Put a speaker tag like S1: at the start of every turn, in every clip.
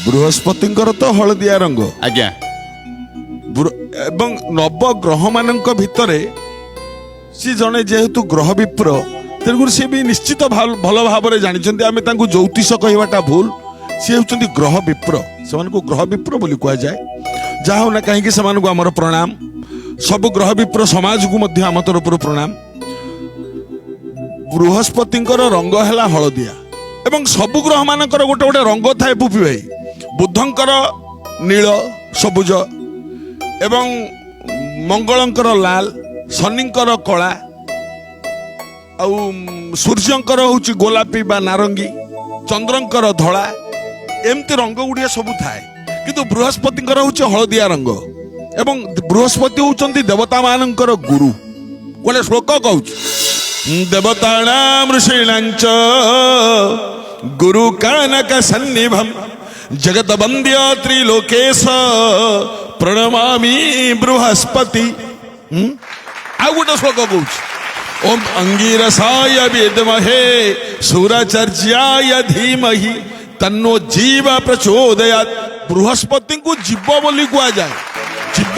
S1: ବୃହସ୍ପତିଙ୍କର ତ ହଳଦିଆ ରଙ୍ଗ। ଏବଂ ନବ ଗ୍ରହ ମାନଙ୍କ ଭିତରେ ସିଏ ଜଣେ, ଯେହେତୁ ଗ୍ରହ ବିପ୍ର, ତେଣୁକରି ସିଏ ବି ନିଶ୍ଚିତ ଭଲ ଭାବରେ ଜାଣିଛନ୍ତି। ଆମେ ତାଙ୍କୁ ଜ୍ୟୋତିଷ କହିବାଟା ଭୁଲ। ସିଏ ହେଉଛନ୍ତି ଗ୍ରହ ବିପ୍ର, ସେମାନଙ୍କୁ ଗ୍ରହ ବିପ୍ର ବୋଲି କୁହାଯାଏ। ଯାହା ହଉ ନା କାହିଁକି, ସେମାନଙ୍କୁ ଆମର ପ୍ରଣାମ। ସବୁ ଗ୍ରହ ବିପ୍ର ସମାଜକୁ ମଧ୍ୟ ଆମ ତରଫରୁ ପ୍ରଣାମ। ବୃହସ୍ପତିଙ୍କର ରଙ୍ଗ ହେଲା ହଳଦିଆ ଏବଂ ସବୁ ଗ୍ରହ ମାନଙ୍କର ଗୋଟେ ଗୋଟେ ରଙ୍ଗ ଥାଏ, ପୁପି ଭାଇ। ବୁଧଙ୍କର ନୀଳ ସବୁଜ ଏବଂ ମଙ୍ଗଳଙ୍କର ଲାଲ, ଶନିଙ୍କର କଳା, ଆଉ ସୂର୍ଯ୍ୟଙ୍କର ହଉଛି ଗୋଲାପୀ ବା ନାରଙ୍ଗୀ, ଚନ୍ଦ୍ରଙ୍କର ଧଳା। ଏମିତି ରଙ୍ଗ ଗୁଡ଼ିଏ ସବୁ ଥାଏ, କିନ୍ତୁ ବୃହସ୍ପତିଙ୍କର ହଉଛି ହଳଦିଆ ରଙ୍ଗ ଏବଂ ବୃହସ୍ପତି ହଉଛନ୍ତି ଦେବତାମାନଙ୍କର ଗୁରୁ। ଗୋଟେ ଶ୍ଲୋକ କହୁଛି, ଦେବତାନାମ ଋଷୀଣାଞ୍ଚ ଗୁରୁ କନକ ସନ୍ନିଭମ ଜଗତ ବନ୍ଦ୍ୟ ତ୍ରିଲୋକେଶ ପ୍ରଣମାମି ବୃହସ୍ପତି। ଆଉ ଗୋଟେ ଶ୍ଲୋକ କହୁଛି, ଓମ୍ ଅଙ୍ଗିରସାୟ ବିଦ୍ମହେ ସୁରାଚାର୍ଯ୍ୟାୟ ଧୀମହି ତନ୍ନୋ ଜୀବ ପ୍ରଚୋଦୟାତ୍। ବୃହସ୍ପତିଙ୍କୁ ଜୀବ ବୋଲି କୁହାଯାଏ, ଜୀବ।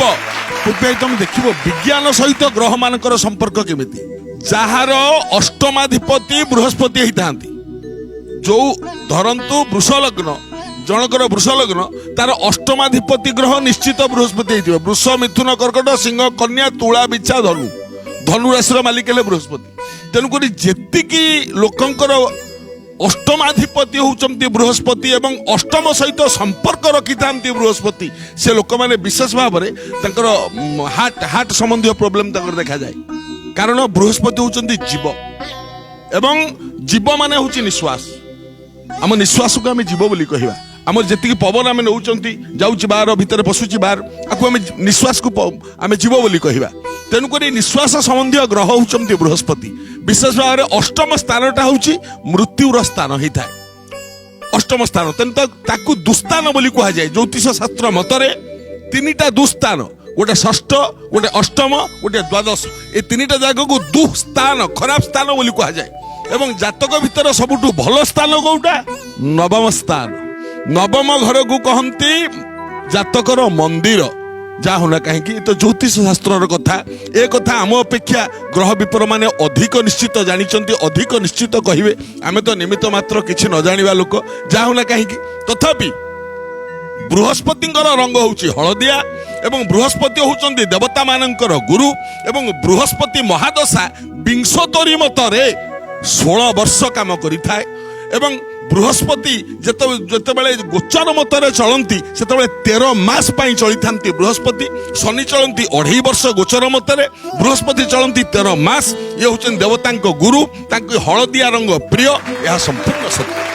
S1: ପୂର୍ବେ ତମେ ଦେଖିବ ବିଜ୍ଞାନ ସହିତ ଗ୍ରହ ମାନଙ୍କର ସମ୍ପର୍କ କେମିତି। ଯାହାର ଅଷ୍ଟମାଧିପତି ବୃହସ୍ପତି ହେଇଥାନ୍ତି, ଯୋଉ ଧରନ୍ତୁ ବୃଷ ଲଗ୍ନ, ଜଣଙ୍କର ବୃଷ ଲଗ୍ନ, ତାର ଅଷ୍ଟମାଧିପତି ଗ୍ରହ ନିଶ୍ଚିତ ବୃହସ୍ପତି ହେଇଥିବ। ବୃଷ, ମିଥୁନ, କର୍କଟ, ସିଂହ, କନ୍ୟା, ତୁଳା, ବିଛା, ଧନୁ। ଧନୁ ରାଶିର ମାଲିକ ହେଲେ ବୃହସ୍ପତି। ତେଣୁକରି ଯେତିକି ଲୋକଙ୍କର ଅଷ୍ଟମାଧିପତି ହେଉଛନ୍ତି ବୃହସ୍ପତି ଏବଂ ଅଷ୍ଟମ ସହିତ ସମ୍ପର୍କ ରଖିଥାନ୍ତି ବୃହସ୍ପତି, ସେ ଲୋକମାନେ ବିଶେଷ ଭାବରେ ତାଙ୍କର ହାର୍ଟ ସମ୍ବନ୍ଧୀୟ ପ୍ରୋବ୍ଲେମ ତାଙ୍କର ଦେଖାଯାଏ। କାରଣ ବୃହସ୍ପତି ହେଉଛନ୍ତି ଜୀବ ଏବଂ ଜୀବ ମାନେ ହେଉଛି ନିଶ୍ୱାସ। ଆମ ନିଶ୍ୱାସକୁ ଆମେ ଜୀବ ବୋଲି କହିବା। ଆମର ଯେତିକି ପବନ ଆମେ ନେଉଛନ୍ତି, ଯାଉଛି ବାହାର, ଭିତରେ ପଶୁଛି ବାହାର, ଆକୁ ଆମେ ନିଶ୍ୱାସକୁ ଆମେ ଜୀବ ବୋଲି କହିବା। ତେଣୁକରି ନିଶ୍ୱାସ ସମ୍ବନ୍ଧୀୟ ଗ୍ରହ ହେଉଛନ୍ତି ବୃହସ୍ପତି। ବିଶେଷ ଭାବରେ ଅଷ୍ଟମ ସ୍ଥାନଟା ହେଉଛି ମୃତ୍ୟୁର ସ୍ଥାନ ହେଇଥାଏ ଅଷ୍ଟମ ସ୍ଥାନ। ତେଣୁ ତାକୁ ଦୁସ୍ଥାନ ବୋଲି କୁହାଯାଏ। ଜ୍ୟୋତିଷ ଶାସ୍ତ୍ର ମତରେ ତିନିଟା ଦୁସ୍ଥାନ, ଗୋଟେ ଷଷ୍ଠ, ଗୋଟେ ଅଷ୍ଟମ, ଗୋଟେ ଦ୍ୱାଦଶ। ଏ ତିନିଟା ଜାଗାକୁ ଦୁଃସ୍ଥାନ, ଖରାପ ସ୍ଥାନ ବୋଲି କୁହାଯାଏ। ଏବଂ ଜାତକ ଭିତରେ ସବୁଠୁ ଭଲ ସ୍ଥାନ କୋଉଟା? ନବମ ସ୍ଥାନ। ନବମ ଘରକୁ କହନ୍ତି ଜାତକର ମନ୍ଦିର। ଯାହା ହଉ ନା କାହିଁକି, ଏ ତ ଜ୍ୟୋତିଷ ଶାସ୍ତ୍ରର କଥା। ଏ କଥା ଆମ ଅପେକ୍ଷା ଗ୍ରହ ବିପ୍ର ମାନେ ଅଧିକ ନିଶ୍ଚିତ ଜାଣିଛନ୍ତି, ଅଧିକ ନିଶ୍ଚିତ କହିବେ। ଆମେ ତ ନିମିତ୍ତ ମାତ୍ର, କିଛି ନ ଜାଣିବା ଲୋକ। ଯାହା ହଉ ନା କାହିଁକି, ତଥାପି ବୃହସ୍ପତିଙ୍କର ରଙ୍ଗ ହେଉଛି ହଳଦିଆ ଏବଂ ବୃହସ୍ପତି ହେଉଛନ୍ତି ଦେବତାମାନଙ୍କର ଗୁରୁ। ଏବଂ ବୃହସ୍ପତି ମହାଦଶା ବିଂଶୋତ୍ତରୀ ମତରେ 16 ବର୍ଷ କାମ କରିଥାଏ ଏବଂ ବୃହସ୍ପତି ଯେତେବେଳେ ଗୋଚର ମତରେ ଚଳନ୍ତି, ସେତେବେଳେ 13 ମାସ ପାଇଁ ଚଳିଥାନ୍ତି ବୃହସ୍ପତି। ଶନି ଚଳନ୍ତି 2.5 ବର୍ଷ ଗୋଚର ମତରେ, ବୃହସ୍ପତି ଚଳନ୍ତି 13 ମାସ। ଇଏ ହେଉଛନ୍ତି ଦେବତାଙ୍କ ଗୁରୁ, ତାଙ୍କୁ ହଳଦିଆ ରଙ୍ଗ ପ୍ରିୟ। ଏହା ସମ୍ପୂର୍ଣ୍ଣ ସତ୍ୟ।